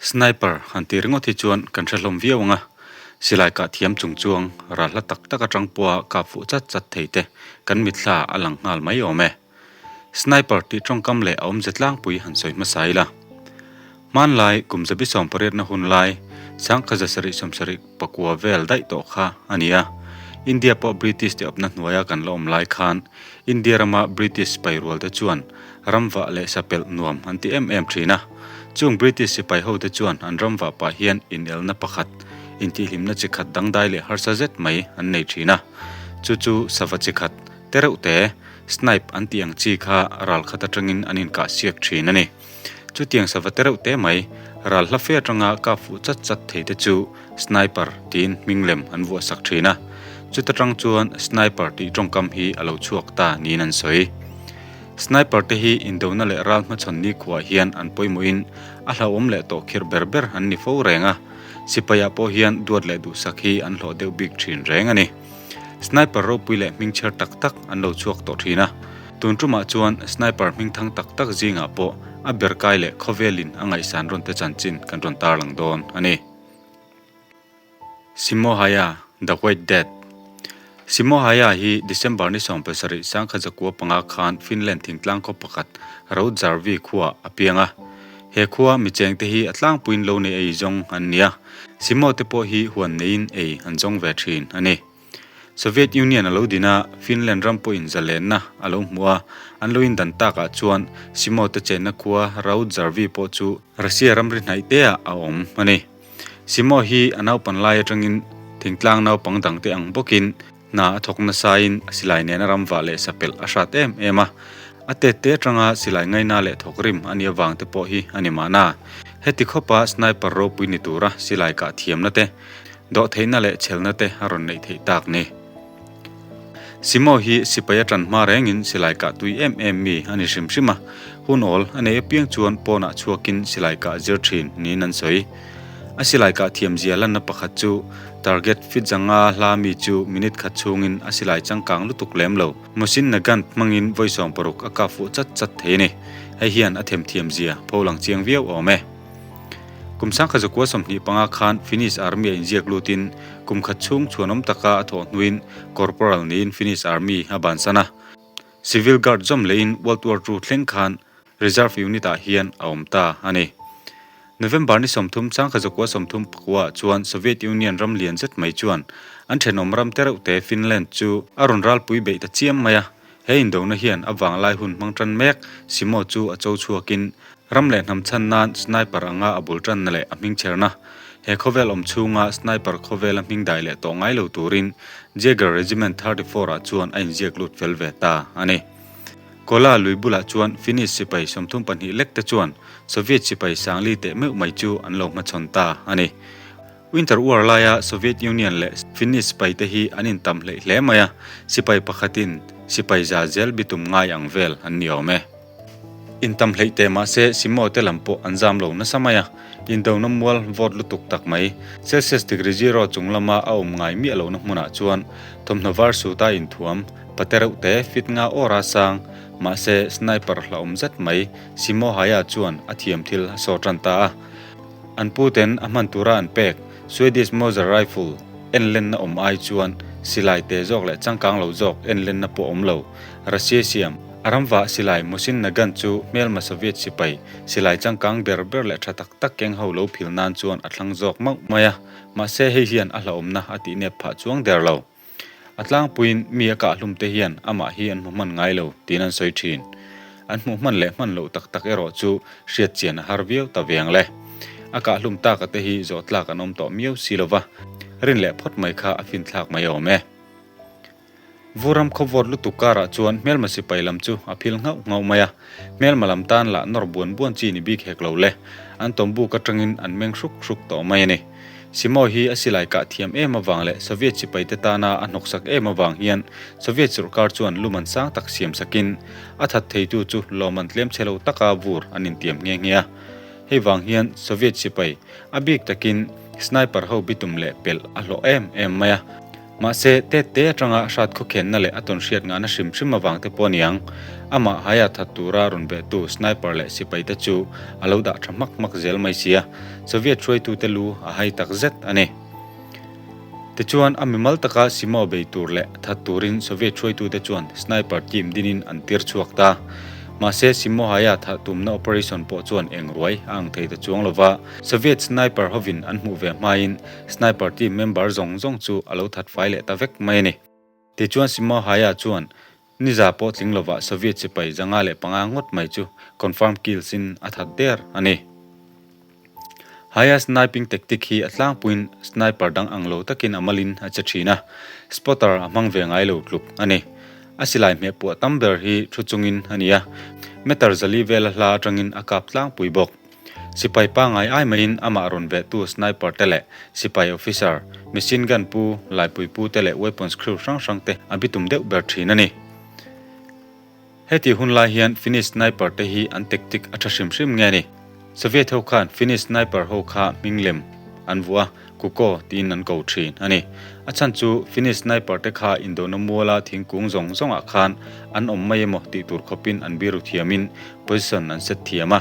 Sniper han tih ringawt hi chuan kan hre hlawm viau ang a, silai kah thiam chung chuang ral hla tak tak atang pawha kap fuh chat chat thei te kan mitthla a lang nghal mai awm e. Sniper tih tawngkam leh a awmze tlangpui han sawi hmasa ila. Hmanlai kum zabi sawmpariatna hun lai sangkhaza sarih sawmsarih pakua vel daih tawh kha a ni a. India pawh British te awpna hnuaia kan la awm lai khan India rama British sipai rual te chuan ramvah leh sapelh nuam an ti em em thin a. Chung British sipai ho te chuan an ramvah pah hian inelna pakhat, intihhlimna chi khat dangdai leh harsa zet mai an nei thin a. Chu chu sava chi khat te reuh te, snipe an tih ang chi kha ral khat atangin an inkah siak thin a ni. Chutiang sava te reuh te mai, ral hla fe atanga kap fuh chat chat thei te chu sniper tiin hming lem an vuah sak thin a. Chuta tang chuan sniper tih tawngkam hi a lo chhuak ta niin an sawi. Sniper te hi indona leh ral hmachhawn nikhuaah hian an pawimawhin a hlauhawm leh tawh khirh ber ber an ni fo reng a, sipaiah pawh hian duat leh duhsak hi an hlawh deuh bik thin reng a ni. Sniper ropui leh hmingchher tak tak an lo chhuak tawh thin a. Tun tumah chuan sniper hmingthang tak tak zingah pawh a ber kai leh khawvelin a ngaihsan rawn te chanchin kan rawn tarlang dawn a ni. Simohaya, The White Death Simohaya hi December ni 17 1905 khan Finland thingtlang khaw pakhat Rautjärvi khuaah a piang a. He khua michengte hi a tlangpuiin lo nei ei zawng an ni a, Simo te pawh hi huan neiin ei an zawng ve thin a ni. Soviet Union a lo din a, Finland ram pawhin zalenna a lo hmu a, an lo indan takah chuan Simo te chenna khua Rautjärvi pawh chu Russia ramri hnaih teah a awm a ni. Simo hi a naupan lai atangin thingtlang naupang dangte ang bawkin hna a thawk nasain a silai nena ram vah leh sapelh a hrat em em a. A tet te atanga silai ngaina leh thawk rim a nih avang te pawh hi a ni mahna. Heti khawpa sniper ropui ni tura silai kah thiamna te, dawhtheihna leh chhelna te a rawn neih theih tak ni. Simo hi sipai a tan hma rengin silai kah tui em em mi a ni hrim hrim a, hun awl a nei apiang chuan pawnah chhuakin silai kah zir thin niin an sawi. A silai kah thiamzia lanna pakhat chu target fit zanga hla mi chu minute khat chhungin a silai changkang lutuk lem lo. Mosin Nagant hmangin vawi 60 a kah fuh chat chat thei a ni. Hei hian a themthiamzia pholang chiang viau awm e. Kum 1925 khan Finnish Army a inziak lutin kum khat chhung chhuanawm taka a thawh hnuin Corporal niin Finnish Army a bansan a. Civil Guard zawm lehin World War Two thleng khan Reserve Unit-ah hian a awm ta a ni. November ni 30 1934 chuan Soviet Union ram lian zet mai chuan an thenawm ram te reuh te Finland chu a rawn ralpui beih ta chiam mai a. He indona hian a vanglai hun hmang tan mek Simo chu a cho chhuakin ram leh hnam chhan nan sniper anga a bul tanna leh a hming chherna he khawvel awm chhunga sniper khawvela hming dai leh tawh ngai lo turin Jäger Regiment 34 ah chuan a inziak lut fel ve ta a ni. Kola lui bulah chuan Finnish sipai 32 lek te chuan Soviet sipai sangli teh meuh mai chu an lo hmachhawn ta a ni. Winter War laia Soviet Union leh Finnish sipaite hi an intam hleih hle mai a, sipai pakhatin sipai za zel bitum ngai ang vel an ni awm e. Intam hleih teh mahse Simo te lam pawh an zam lo nasa mai a, indona mual vawt lutuk tak mai, Celsius degree zero chung lama a awm ngai miah lohna hmunah chuan thawmhnaw var suta inthuam, pate reuh te fit nga awra sang, mahse sniper hlauhawm zet mai Simo Haya chuan a thiam thil a saw tan ta a. An puten a hman tura an pek Swedish Mauser rifle en lenna awm ai chuan silai te zawk leh changkang lo zawk en lenna pawh awm lo. Russia siam a ramvah silai Mosin Nagant chu hmelma Soviet sipai silai changkang ber ber leh tha tak tak keng ho lo phil nan chuan a thlang zawk mauh mai a, mahse hei hian a hlauhawmna a tihnep phah chuang der lo. A tlangpuiin mi a kah hlum te hian amah hi an hmu hman ngai lo tiin an sawi thin. An hmuh hman leh hman loh tak tak erawh chu hriat chian a har viau ta veng le. A kah hlum taka te hi zawh tlak an awm tawh miau si lova, rin leh phawt mai kha a finthlak mai awm e. Vuram khawvawt lutuk karah chuan hmelma sipai lam chu a phil nghauh nghauh mai a, hmelma lam tan lah nawr buan buan chi ni bik hek lo le, an tawmbuk atangin an meng hruk hruk tawh mai a ni. Simo hi a silai kah thiam em avang leh Soviet sipaite tana a hnawksak em avang hian Soviet sorkar chuan luman sang tak siam sakin a that theitu chu lawmman tlem chhe lo taka vur an intiam nghe nghe a. Hei vang hian Soviet sipai a bik takin sniper ho bitum leh pelh a hlawh em em mai a. Mahse, tet te atanga hrat khawkhenna leh a tawn hriat ngahna hrim hrim avang te pawh aniang, amah haia that tura rawn behtu sniper leh sipai te chu a lo dah tha hmak hmak zel mai sia, Soviet hruaitute lu a hai tak zet a ni. Tichuan, a mimal taka Simo bei tur leh that turin Soviet hruaitute chuan sniper team dinin an tir chhuak ta. Mahse, Simo haia thah tumna operation pawh chuan eng ruai a ang thei ta chuang lova, Soviet sniper hovin an hmuh ve hmain Sniper team member zawng zawng chu a lo that fai leh ta vek mai a ni. Tichuan Simo Haya chuan niza pawh tling lovah Soviet sipai 505 ngawt mai chu confirm kills in a that der a ni. Haya sniping tactic hi a tlangpuiin sniper dang ang lo takin a malin a che thin a, spotter a hmang ve ngai lo tluk a ni. A silai hmeh puah tam ber hi thu chungin a ni a, meter 400 vela hla atangin a kap tlangpui bawk. Sipai pangngai ai maiin amah rawn vehtu sniper te leh sipai officer, machine gun pu, laipui pu te leh weapons crew hrang hrang te a bitum deuh ber thin a ni. Heti hun lai hian Finnish sniper te hi an tactic a tha hrim hrim nge ni? Soviet ho khan Finnish sniper ho kha hming lem an vuah a, Kukko tiin an ko thin a ni. A chhan chu Finnish sniper te kha indona muala thingkung zawng zawngah khan an awm mai emaw tih tur khawpin an biru thiamin position an set thiam a.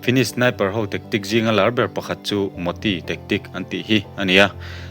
Finnish sniper ho tactic zinga lar ber pakhat chu Moti tactic an tih hi a ni a.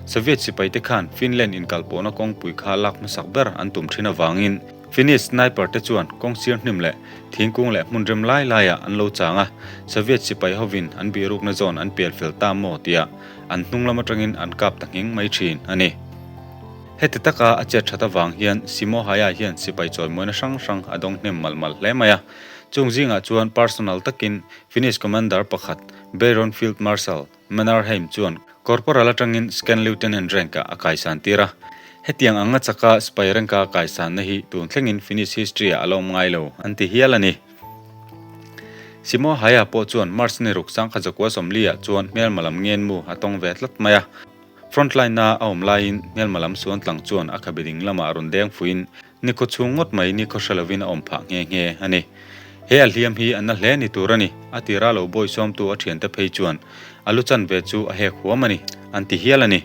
Soviet sipaite khan Finland inkalpawhna kawngpui kha lak hmasak ber an tum thin avangin Finnish sniper te chuan kawng sir hnim leh thingkung leh hmun rem lai laiah an lo chang a, Soviet sipai hovin an bihrukna zawn an pel fel ta maw tia an hnung lam atangin an kap ta nghing mai thin a ni. Heti taka a chet that avang hian Simo Haya hian sipai chawimawina hrang hrang a dawng hnem malh malh hle mai a. Chung zingah chuan personal takin Finnish commander pakhat Baron Field Marshal Mannerheim chuan Corporal atangin Second Lieutenant rank-ah a kaisan tir a. Hetiang anga chaka sipai rank-a kaisanna hi tun thlengin Finnish history-ah a la awm ngai lo an ti hial a ni. Simo Haya pawh chuan March ni ruk 1940-ah chuan hmelma lam ngenmu a tawng ve tlat mai a. Front line-a a awm laiin hmelma lam suan tlang chuan a khabe ding lamah rawn deng fuiin Nikhaw chhung ngawt mai nikhaw hre lovin a awm phah nghe nghe a ni. He a hliam hi a na hle ni tur a ni, a tira lo bawi sawmtu a thiante phei chuan a lu chan ve chu a hek huam a ni, an ti hial a ni.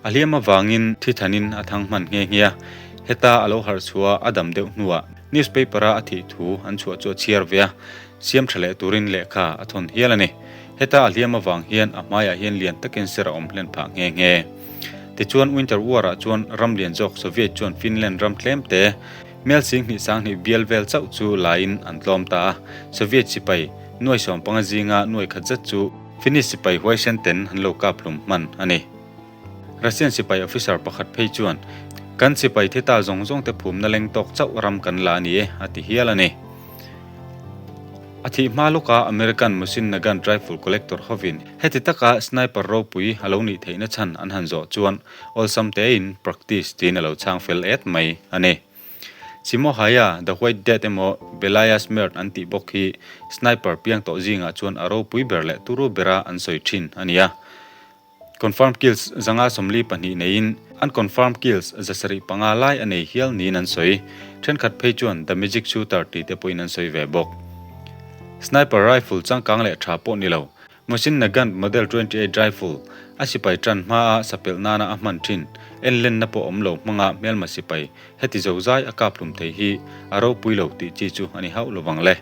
A hliam avangin thi thanin a thang hman nghe nghe a, heta a lo harh chhuah a dam deuh hnuah newspaper-a a thih thu an chhuah chu a chhiar ve a, siam tha leh turin lehkha a thawn hial a ni. Heta a hliam avang hian a hmaiah hian lian takin ser a awm hlen phah nghe nghe. Tichuan Winter War-ah chuan ram lian zawk Soviet chuan Finland ram tlem te, mel 10,000 2 bial vel chauh chu laiin an tlawm ta a. Soviet sipai nuai 15 zinga nuai khat zet chu Finnish sipai huaisen ten an lo kap hlum hman a ni. Russian sipai officer pakhat phei chuan, Kan sipai thi ta zawng zawng te phumna leng tawk chauh ram kan la a ni e, a ti hial a ni. A thih hma lawka American Mosin Nagant rifle collector hovin heti taka sniper ropui a lo nih theihna chhan an han zawh chuan awlsam tein practice tiin a lo chhang fel et mai a ni. Simohaya, The White Death emaw Belaya Smert an tih bawk hi sniper piang tawh zingah chuan a ropui ber leh turu bera an sawi thin a ni a. Confirmed kills 542 neiin unconfirmed kills 75 lai a nei hial niin an sawi. Thenkhat phei chuan The Magic Shooter tih te pawhin an sawi ve bawk. Sniper rifle changkang leh tha pawh ni lo, Mosin Nagant Model 28 rifle a sipai tan hmaa sapelh nana a hman thin enlenna pawh awm lo hmanga hmelma sipai heti zozai a kap hlum thei hi a ropui lo tih chi chu a ni hauh lovang le.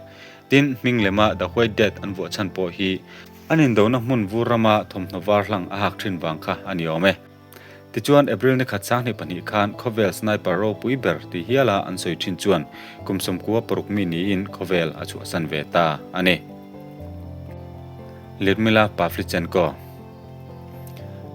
Tin, hming lema The White Death an vuah chhan pawh hi An indona hmun vur rama thawmhnaw var hlang a hak thin vang kha a ni awm e. Tichuan, April ni khat 2002 khan khawvel sniper ropui ber ti hiala an sawi thin chuan kum 96 mi niin khawvel a chhuahsan ve ta a ni. Lyudmila Pavlichenko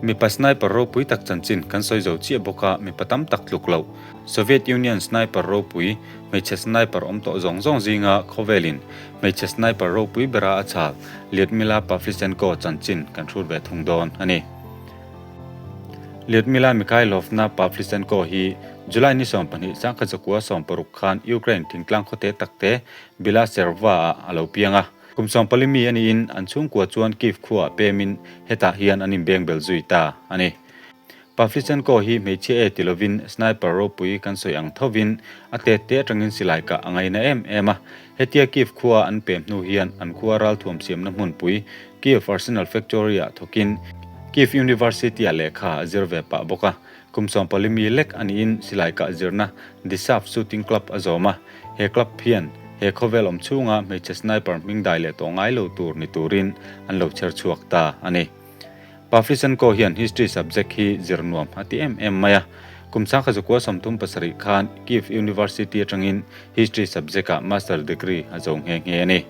Mipa sniper ropui tak chanchin kan sawi zo chiah bawk a, mipa tam tak tluk loh. Soviet Union sniper ropui, hmeichhe sniper awm tawh zawng zawng zinga khawvelin hmeichhe sniper ropui bera a chhal Lyudmila Pavlichenko chanchin kan hrut ve thung dawn a ni. Lyudmila Mikhailovna Pavlichenko hi July ni 12 1960 khan Ukraine thingtlang khawte takte Bila Tserkva-ah a lo piang a. Kum 14 mi a niin an chhungkua chuan Kyiv khuaah pemin hetah hian an inbengbel zui ta a ni. Pavlichenko hi hmeichhia e ti lovin sniper ropui kan sawi ang thovin a tet te atangin silai kah a ngaina em em a. Hetia Kyiv khua an pem hnu hian an khua ralthuam siamna hmunpui Kyiv Arsenal Factory-ah thawkin Kyiv University-ah lehkha a zir ve pah bawk a. Kum 14 mi lek a niin silai kah zirna Disaf Shooting Club a zawm a, he club hian he khawvel awm chhunga hmeichhe sniper hming dai leh tawh ngai lo tur ni turin an lo chher chhuak ta a ni. Pavlichenko hian history subject hi zir nuam a ti em em mai a, kum 1937 khan Kyiv University atangin history subject-ah master degree a zo nghe nghe a ni.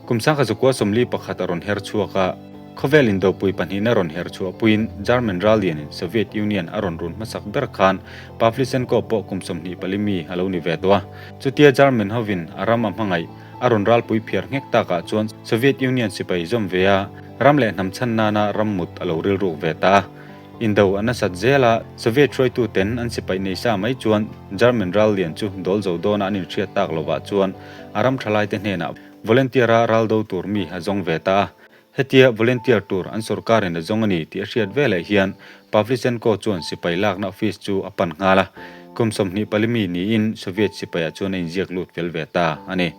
Kum 1941 a rawn her chhuak a, khawvel indopui pahnihna rawn her chhuah puiin German rallianin Soviet Union a rawn run hmasak ber khan Pavlichenko pawh kum 24 mi a lo ni ve tawh a. Chutia German hovin a ram a hmangaih a rawn ralpui phiar nghek takah chuan Soviet Union sipai zawm ve a, ram leh hnam chhan nana ram mut a lo rilruk ve ta a. Indo a nasat zel a, Soviet hruaituten an sipai nei sa mai chuan German ral lian chu dawl zo dawna an inhriat tak lovah chuan a ram thalaite hnenah volunteer-a ral do tur mi a zawng ve ta a. Hetia volunteer tur an sawrkarin a zawng a ni tih a hriat veleh hian Pavlichenko chuan sipai lakna office chu a pan nghal a, kum 24 mi niin Soviet sipaiah chuan a inziak lut fel ve ta a ni.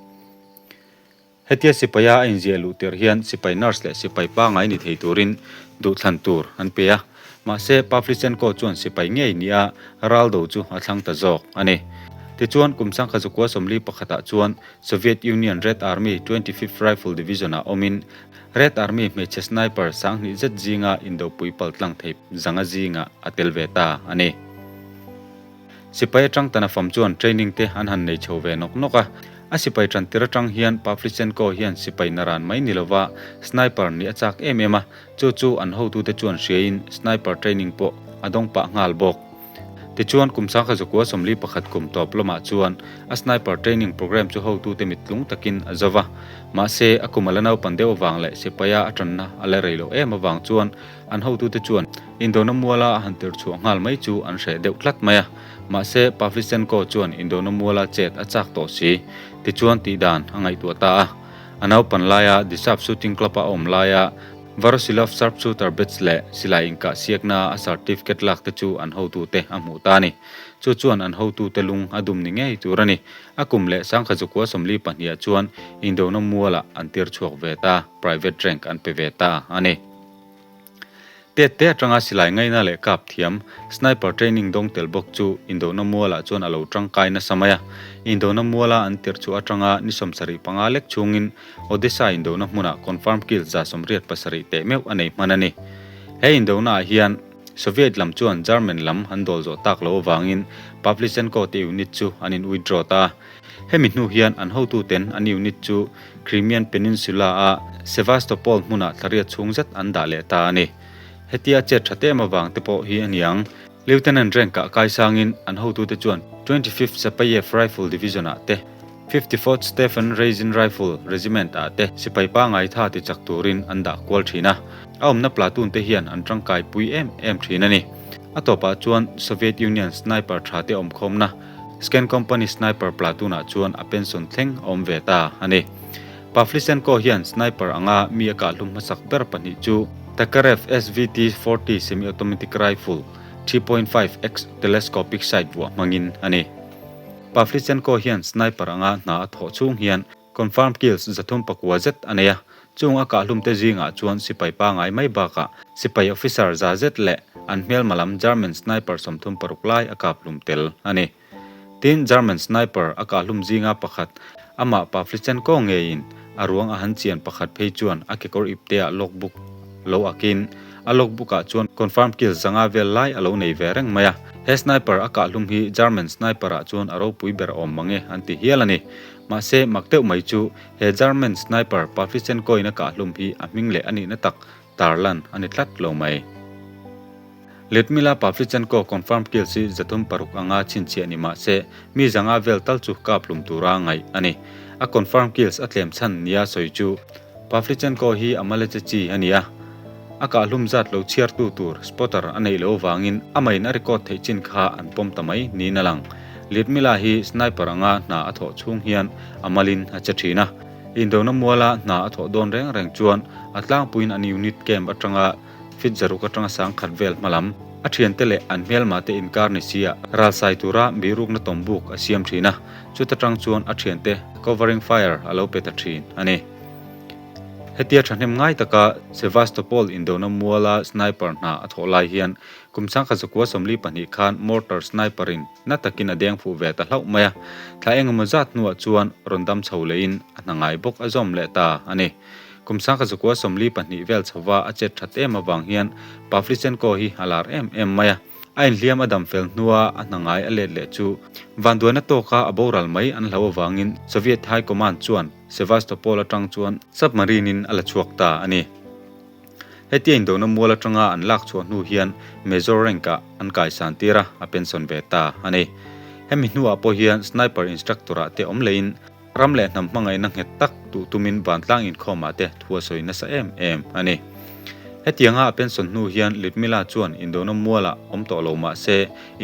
Hetia sipaia a inziah luh tirh hian sipai nurse leh sipai pangai ni thei turin duhthlan tur an pe a, mahse Pavlichenko chuan sipai ngei nia raldo chu a thlang ta zawk a ni. Tichuan kum 1941 chuan Soviet Union Red Army 25th Rifle Division-ah awmin Red Army hmeichhe sniper 2000 zet zinga indopui paltlang thei zanga zingah a tel ve ta a ni. Sipai atang tana fam chuan training te an han nei chho ve nawk nawk a. A sipai tan tir atang hian Pavlichenko hian sipai naran mai ni lova sniper nih a chak em em a, chu chu an hotute chuan hriain sniper training pawh a dawng pah nghal bawk. Tichuan kum 1941 kum tawp lamah chuan a sniper training program chu hotute mit tlung takin a zo va. Mahse, a kum a la naupan deuh avang leh sipaia a tanna a la rei loh em avang chuan an hotute chuan Indona muala a han tir chhuah nghal mai chu an hreh deuh tlat mai a, mahse Pavlichenko chuan Indona muala chet a chak tawh si, tichuan tih dan a ngaihtuah ta a. A naupan laia Disap Shooting Club-a a awm laia Voroshilov Sharpshooter Badge leh silai inkah siakna a certificate lak te chu an hotute a hmuh ta a ni. Chu chuan an hotute lung a dum ni ngei tur a ni. A kum leh 1942 ah chuan Indona mualah an tir chhuak ve ta, private rank an pe ve ta a ni. Tet te atanga silai ngaina leh kap thiam, sniper training dawng tel bawk chu Indona mualah chuan a lo tangkai nasa mai a. Indona muala an tirh chu atanga ni 75 lek chhungin Odessa Indona hmunah confirm kills 87 teh meuh a nei hman a ni. He Indona ah hian Soviet lam chuan German lam an dawl zawh tak loh avangin Pavlichenko te unit chu an in withdraw ta a. Hemi hnu hian an hotuten an unit chu Crimean Peninsula-a Sevastopol hmunah thlariat chhung zet an dah leh ta a ni. Hetia chet tha tem avang te pawh hi a niang. Lieutenant rank-ah kaisangin an hotute chuan 25th Chapayev Rifle Division-ah te, 54th Stephen Razin Rifle Regiment-ah te sipai pangai tha ti chak turin an dah kual thin a. A awmna platoon te hian an tangkai pui em em thin a ni. A tawpah chuan Soviet Union sniper tha te awmkhawmna Scan Company sniper platoon-ah chuan a pension thleng a awm ve ta a ni. Pavlichenko hian sniper anga mi a kahhlum hmasak ber pahnih chu Tokarev SVT-40 semi-automatic rifle 3.5X telescopic sight vuah hmangin a ni. Pavlichenko hian sniper anga hna a thawh chhung hian Confirm kills 309 zet a nei a, chung a kahhlumte zingah chuan sipai pangai mai bakah sipai officer za zet leh an hmelma lam German sniper 36 lai a kaphlum tel a ni. Tin, German sniper a kahhlum zinga pakhat, amah Pavlichenko ngeiin a ruang a han chian pakhat phei chuan a kekawr ipteah logbook lo akin a logbook-ah chuan confirm kills 500 vel lai a lo nei ve reng mai a. He sniper a kahhlum hi German sniper-ah chuan a ropui ber awm mange an ti hial a ni. Mahse, mak deuh mai chu he German sniper Pavlichenko-in a kahhlum hi a hming leh a nihna tak tarlan a ni tlat lo mai. Lyudmila Pavlichenko confirm kills hi 306 anga chhinchhiah ni mahse, mi 500 vel tal chu kaphlum tura ngaih a ni. A confirm kills a tlem chhan nia sawi chu Pavlichenko hi a maleche chi a ni a, a kahhlum zat lo chhiartu tur spotter a neih loh avangin amahin a record theih chin kha an pawm ta mai niin a lang. Lyudmila hi sniper anga hna a thawh chhung hian a malin a che thin a, indona muala hna a thawh dawn reng reng chuan a tlangpuiin an unit camp atanga feet 600 atanga 1000 vel hmalam a thiante leh an hmelma te inkar ni sia ralsai tura birukna tawmbuk a siam thin a, chuta tang chuan a thiante covering fire a lo pe ta thin a ni. Hetia thahnem ngai taka Sevastopol indona muala sniper hna a thawh lai hian kum 1942 khan mortar sniper in na takin a deng fuh ve ta hlauh mai a, thla engemaw zat hnuah chuan rawn dam chho lehin a hna ngai bawk a zawm leh ta a ni. Kum 1942 vel chhova a chet that em avang hian Pavlichenko hi a lar em em mai a. A inhliam a dam fel hnua a hna ngai a let leh chu vanduaina tawka a boral mai an hlo avangin Soviet High Command chuan Sevastopol atang chuan submarine in a la chhuak ta a ni. Hetia indona mual atanga an lak chhuah hnu hian Major rank ah an kaisan tir a, a pension ve ta a ni. Hemi hnuah pawh hian sniper instructor ah te awm lehin ram leh hnam hmangaihna nghet tak duh tumin vantlang inkhawmah te thu a sawi nasa em em a ni. Hetianga a pension hnu hian Lyudmila chuan indona mualah awm tawh lo mah se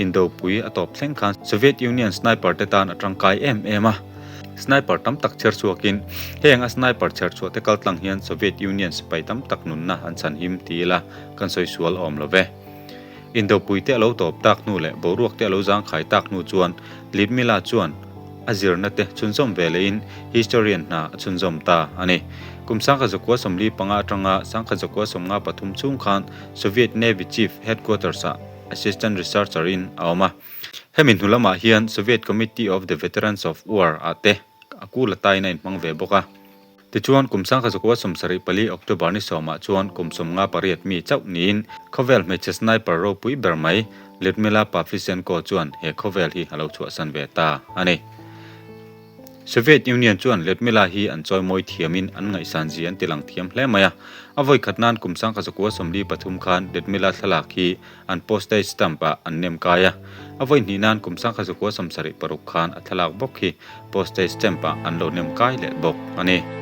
indopui a tawp thleng khan Soviet Union sniper te tan a tangkai em em a. Sniper tam tak chher chhuakin heng a sniper chher chhuah te kaltlang hian Soviet Union sipai tam tak nunna an chhanhim ti ila kan sawi sual awm lo ve. Indopui te a lo tawp tak hnu leh boruak te a lo zangkhai tak hnu chuan Lyudmila chuan a zirna te chhunzawm ve lehin historian hna a chhunzawm ta a ni. Kum 1945 atanga 1953 chhung khan Soviet Navy Chief Headquarters-ah Assistant Researcher in a awm a. Hemi hnu lamah hian Soviet Committee of the Veterans of War ah te a kul atain a inhmang ve bawk a. Tichuan, kum 1974 October ni sawmah chuan kum 58 mi chauh niin khawvel hmeichhe sniper ropui ber mai Lyudmila Pavlichenko chuan he khawvel hi a lo chhuahsan ve ta a ni. Soviet Union chuan Lyudmila hi an chawimawi thiamin an ngaihsan zia an tilang thiam hle mai a. A vawikhat nan kum 1973 khan Lyudmila thlalak hi an postage stamp ah an nem kai a, a vawi hnih nan kum 1976 khan a thlalak bawk hi postage stamp ah an lo nem kai leh bawk a ni.